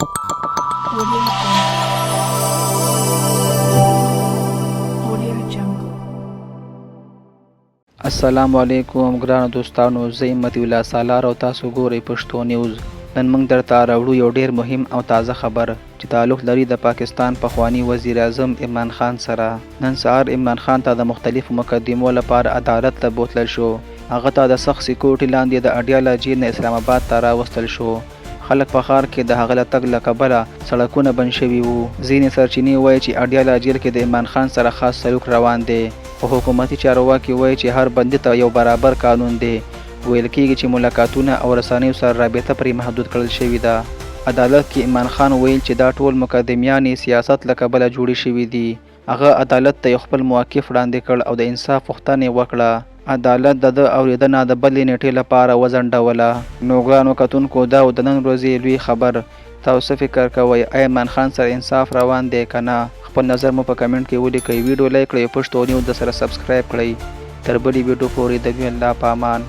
Audio Jungle. Audio Jungle. السلام علیکم ګرانو دوستانو، زه یم مطیع الله سالار او تاسو ګورئ پښتو نیوز. نن موږ درته راوړو یو ډیر مهم او تازه خبر چې تعلق لري د پاکستان پخواني وزیراعظم عمران خان سره. نن سهار عمران خان ته د مختلفو مقدمو لپاره عدالت ته بوتلل شو. هغه ته د سخت سیکورټي لاندې د اډیاله جیل نه اسلام اباد ته راوستل شو. خلک په ښار کې د هغه له تګ له کبله سړکونه بند شوي وو. ځینې سرچینې وايي چې اډیالا جیل کې د عمران خان سره خاص سلوک روان دی، خو حکومتي چارواکي وايي چې هر بندي ته یو برابر قانون دی. ویل کېږي چې ملاقاتونه او رسنیو سره رابطه پرې محدود کړل شوې ده. عدالت کې عمران خان ویل چې دا ټول مقدمیانې سیاست له کبله جوړې شوې دي. هغه عدالت ته یو خپل موقف وړاندې کړ او د انصاف غوښتنه یې وکړه. عدالت د ده اورېدنه د بلې نېټې لپاره وځنډوله. نو ګرانو کتونکو، دا و د نن ورځې لوی خبر. تاسو څه فکر کوئ، ایا عمران خان سره انصاف روان دی که نه؟ خپل نظر مو په کمنټ کې ولیکئ، ویډیو لایک کړئ او پښتو نیوز درسره سبسکرایب کړئ. تر بلې ویډیو پورې د لوی الله په امان.